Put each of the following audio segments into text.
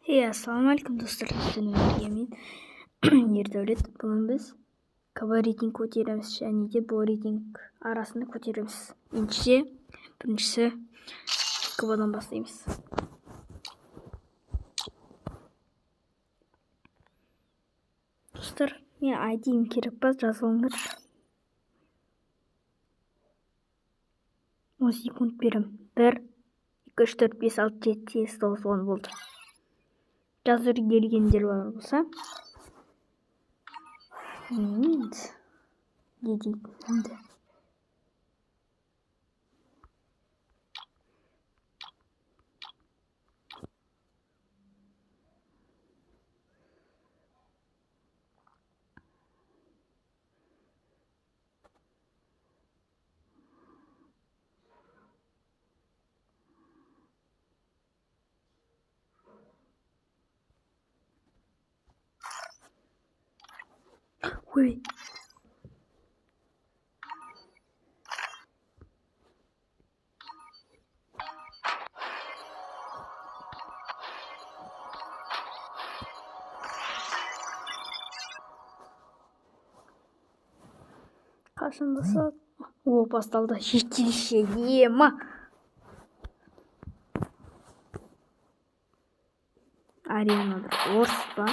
Ассалаумағалейкум, достар! Сіздермен бірге мен, Ердәулет. Бүгін біз КБ рейтинг көтереміз және де бұл рейтинг арасында көтереміз. Ендеше, біріншісі КБ-дан бастаймыз. Достар, мен ID-ім керек па, жазып алыңдаршы. 10 секунд беремін. 1, 2, 3, 4, 5, 6, 7, 8, 9, 10 болды. Жазып келгендер бар болса. Енді не дейді енді? Ой. Қашан басады? О, басталды. Жетінші, ема. Арена бір орыс па?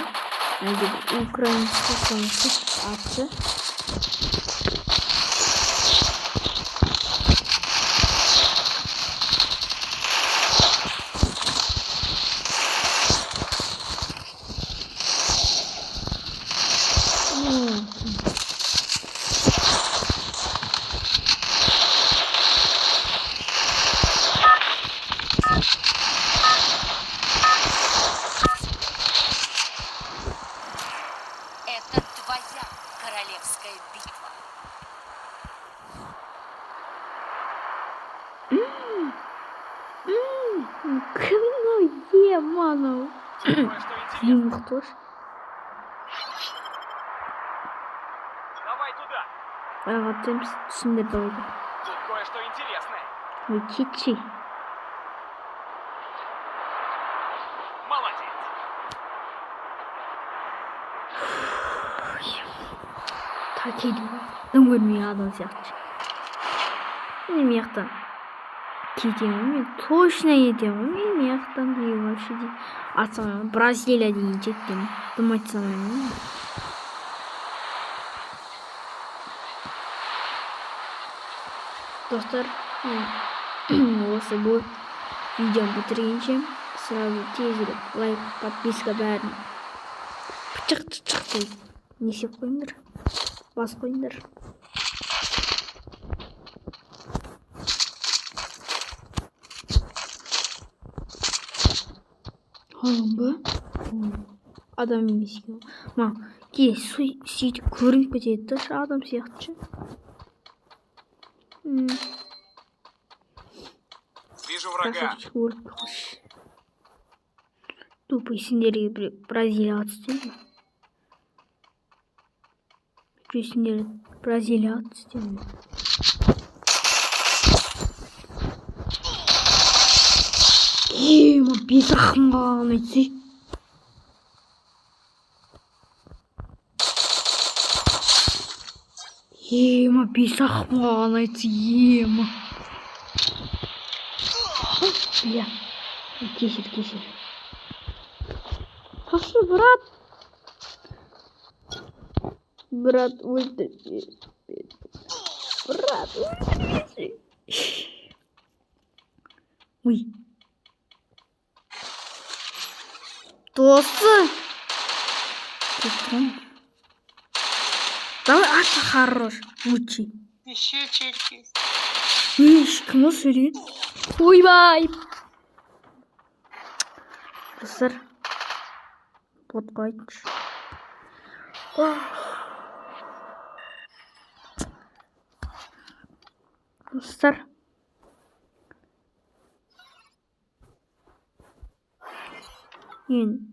Әлде бір украинский сонысы атшы. Это твоя королевская битва. Кім мынау, ема анау? Тут кое-что Ең интересное. мықты осы. Давай туда. Аяға түсеміз, түсіңдер давайте. Тут кое-что интересное. Ой, кетші. Молодец. Та кетеді ғой. Дым көрмеген адам сияқты. Мен мына жақтан кетемін ғой, мен точно кетемін ғой, мен мына жақтан деген вообще де ата салмаймын. Бразилия деген жеткенмін. Дым айта салмаймын ғой. Достар, мен осы бұл видеоны бітіргенше сразу тезірек лайк, подписка бәрін пычық чық деп не істеп қойыңдар, басып қойыңдар. Адам ба? Адам емес екен ғой. Маған кейде сөйтіп көрініп кетеді да, ше, адам сияқты ше. Вижу врага. Красавчик, өліп қалшы. Тупой, сендерге біреу Бразилияға түстем бе? Біреу сендер Бразилияға түстем бе? Ема, бес ақым қалған айтсай. Ема, бес ақым қалған айтсай, ема. Бля, кешір, кешір. Қашы, брат. Брат, өлтірмеші. Брат, өлтірмеші. Ой. Досы. Кетті. Давай, ата, хорош. Лучший. Еще черти. Иш, кім ол сөйлеген? Ойбай! Достар, ботқа айтыңызшы. Достар. Енді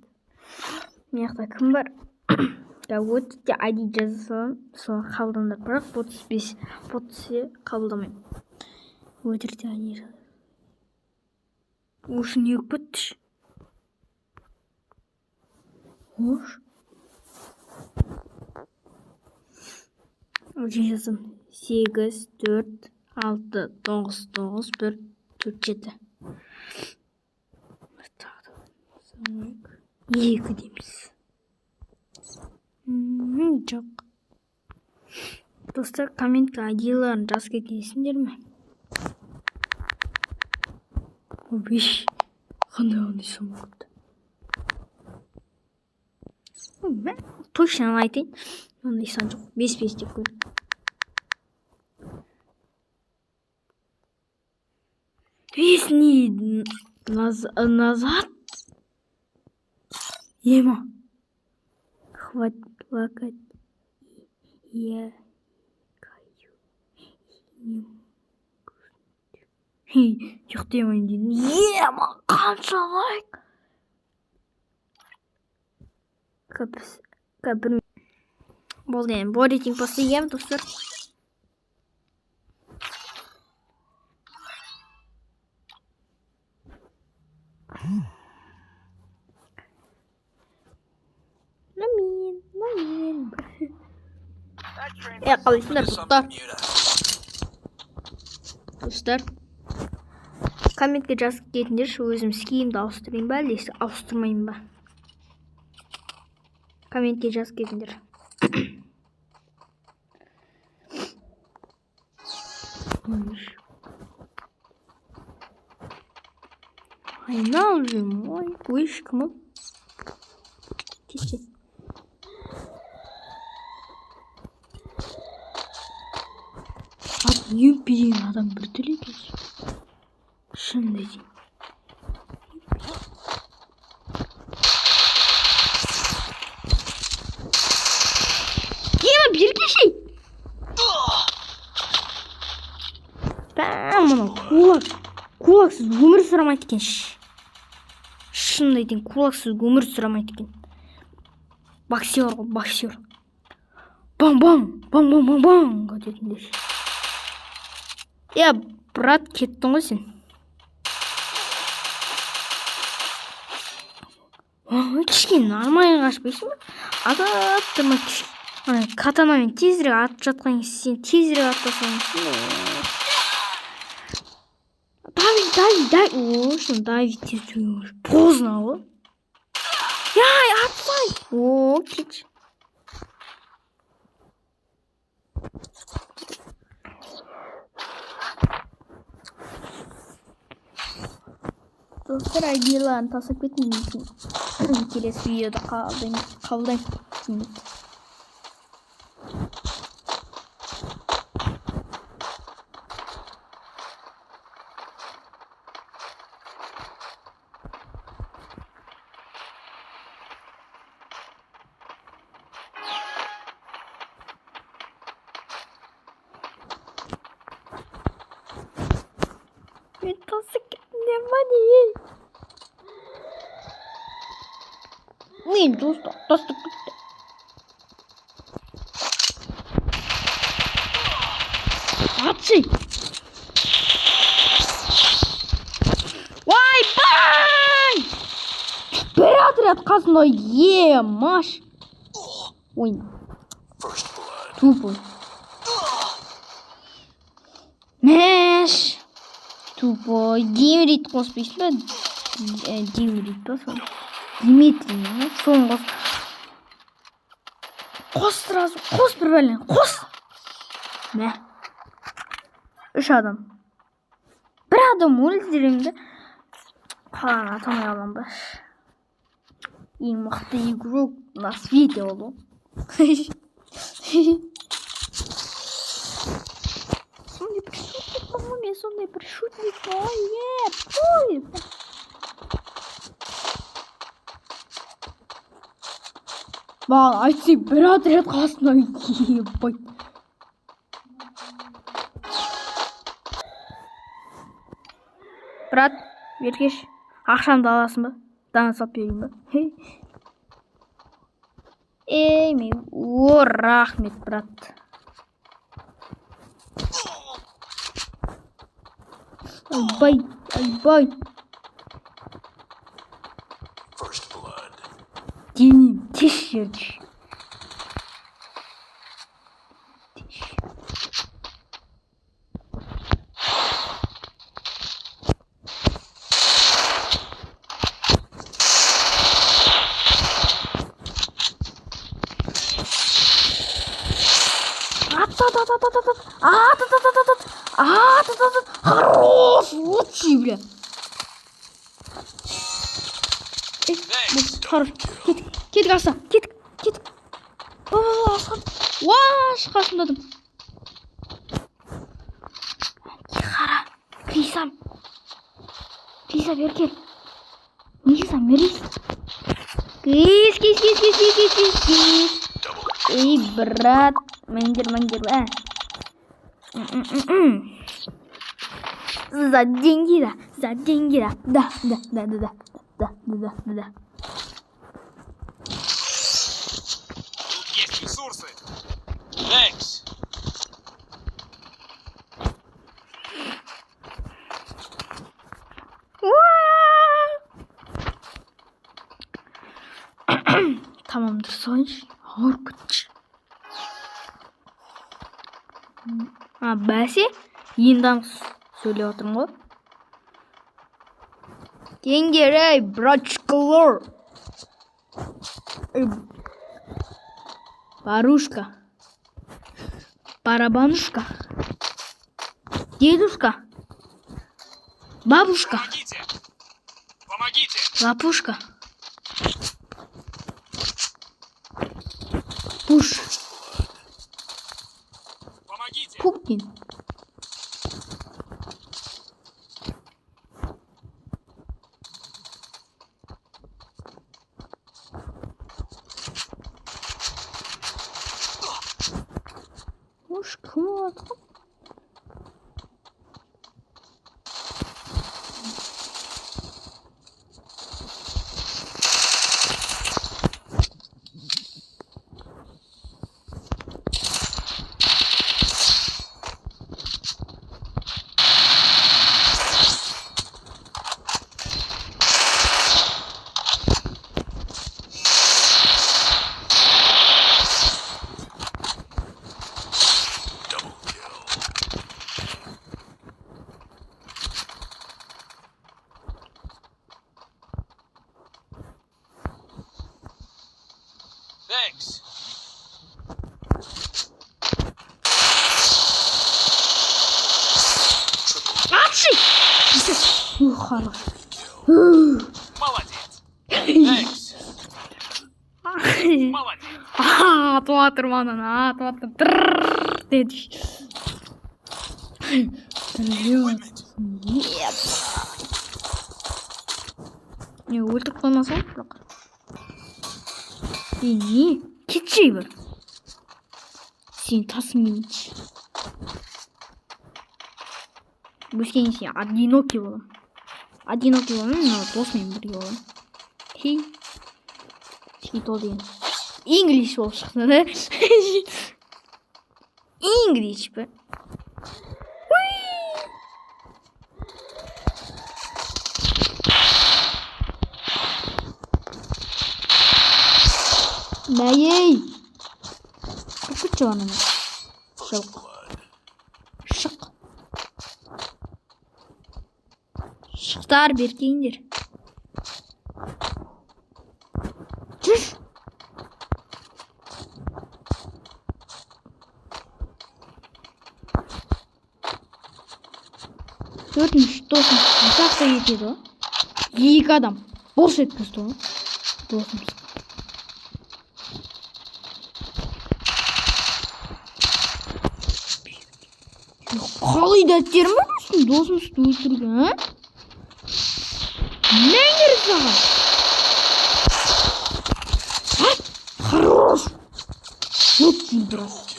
мына жақта кім бар? Да, өте ID жаза саламын, соны қабылдаңдар. Бірақ бот түспес, бот түссе қабылдамаймын. Өтірік те ID жаза. Осы не болып кетті? Ош. Жазым. 8, 4, 6, 9, 9, 1, 4, 7. 2 дейміз. Жоқ. Достар, комментке айдиларын жазып кетесіңдер ме? Ойбай, қандай қандай сан болып. Точно айтайын. Ондай сан жоқ. 5-5 деп көр. 5 дней назад? Ема. Хватит плакать. Я каю. Ұйықтаймын деймін. Ема, қанша лайк? Бір болды енді. Бұл рейтинг басты ем, достар. Мен. Қалайсыңдар, достар? Достар. Комментке жазып кетіңдерші, өзім скинімді ауыстырайын ба, әлде ауыстырмайын ба? Комментке жазып кетіңдер. Айналып жүрмін ғой. Ой, кім ол? Кеше. Ат юмпи деген адам біртүрлі екен. Шынымды айтайын. Ема, бері келші! Бә, мынау кулак. Кулаксыз өмір сүре екен. Шынымды айтайын, кулаксыз өмір сүре екен. Боксер ғой, боксер. Бам-бам, бам-бам-бам-бам дейтіндей. Я, брат, кеттің ғой сен. Кішкене нормально қашпайсың ба? Атып тұрма кішкене. Катанамен тезірек атып жатқан сен тезірек атпасаң. Давид, давид. О, что Давид тез. Поздно ғой. Яй, атпай. О, кетші. Достар, айдиларын тастап кетмеймін. Келесі видеода қабылдаймын. Мен тастап кеттім, не? Мен достар тастап кетті. Атшы! Ойбай! Бір отряд қасында емаш. Ой. Тупой. Мәш. Тупой. Димрит қоспайсың ба? Димрит па сол? Дмитрий, соны қос. Қос сразу, қос бір бәлен, қос. Мә. 3 адам. Бір адам өлтіремін де. Қалған атамай аламын ба? Ең мықты игрок на свете ол. Сондай бір шутник болған мен, сондай бір шутник болған. Маған айтсай, бір отряд қасына ебать. Брат, бері келші. Ақшамды аласың ба? Дана салып берейін ба? Ей, мен... О, рахмет, брат. Айбай, айбай. Денем Жерді. Ат, ат, ат, ат, ат, ат, ат, ат, ат, ат, ат, ат, ат, ат, ат. Хорош, лучший, бля. Ей, бұл, хорош. Кеттік, кеттік, аста, кеттік, кеттік. Ба, асқан. Уаш, қасымда адам. Қара, Крисам. Криса, бері кел. Миса, Мирис. Кис, кис, кис, кис, кис, кис, кис, кис. Эй, брат, мендер, мендер, ә. М-м-м-м. За деньги, да, за деньги, да, да, да, да, да, да, да, да, да, да, да. Тут есть ресурсы. Thanks. Уа! Tamamdır, sonuç. Horkuç. А, бәсе, енді анық сөйлеп отырмын ғой. Кеңдер, ей, братчикалар. Ей, барушка. Барабанушка. Дедушка. Бабушка. Помогите! Помогите! Лапушка. Пуш. Помогите! Пупкин. Уж кім атқан? Double kill. Thanks. Атшы! Ух, хорош. Молодец. Thanks. Молодец. Атып жатыр маған, атып жатыр. Трррр деді. Нет. Не, өлтіріп қоймасам бірақ. Ей, не? Кетші бір. Сен тасымайыншы. Өскеннен кейін одинокий боламын. Одинокий боламын, но досыммен бірге боламын. Хей. Сөйтіп ол деген. Инглиш болып шықты да. Инглиш пе? Уи! Бәйей! Кірпіші ананы. First Жоқ. blood. Шық. Шықтар бергеңдер. Жүр. Төртінші досым так та кетеді ғой. Екі адам бос еткізді ғой. Досым. Қалай дәптерім бар біздің досымызды өлтірген, а? Не керек саған? А? Хорош! Вот сен брат.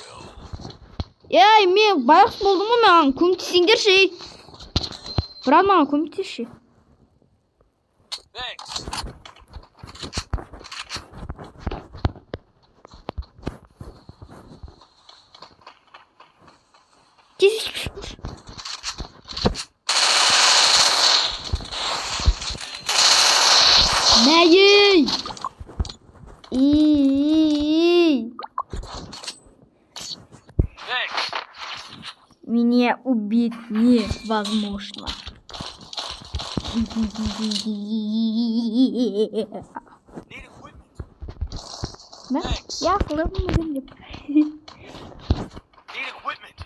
Ей, мен байғұс болдым ғой, маған көмектесіңдерші, ей. Брат, маған көмектесші. Thanks. Тез тез. Мәйей! И Меня убить невозможно. Need equipment. Мә, Thanks. я қылып деп. Need equipment.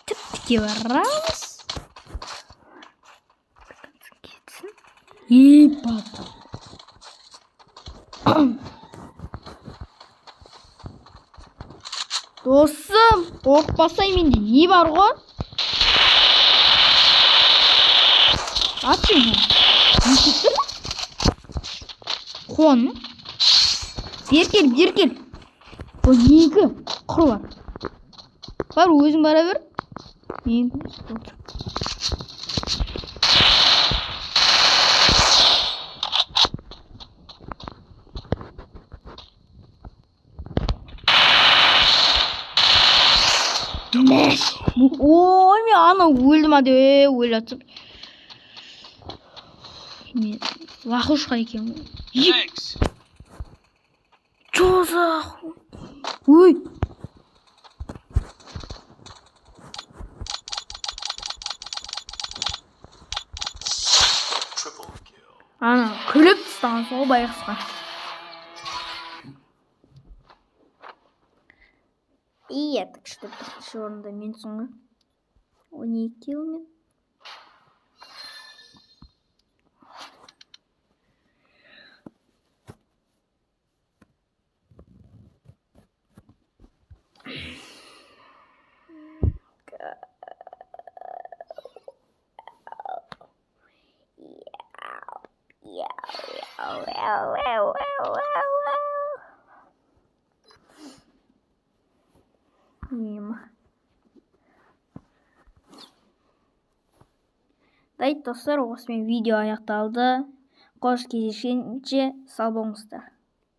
Тіп-тіке барамыз. Кетсін. Ебать. Досым, қорықпасай, менде не бар ғой? Атшы мені. Не істеп тұр? Қуан. Бері кел, бері кел. Ол екі құр бар. Бар, өзің бара бер. Менікі емес, болды. Double kill. Ой, мен ана өлдім ма деп ойлатып. Мен лохушка екенмін ғой. Thanks. Чё за хуй? Ой. Triple kill. Ана күліп тастаған сол байғұсқа. Иә, так что бірінші орында менсің ғой. 12 киллмен. Мимо. Давайте, достар, осымен видео аяқталды. Қош кездескенше, сау болыңыздар.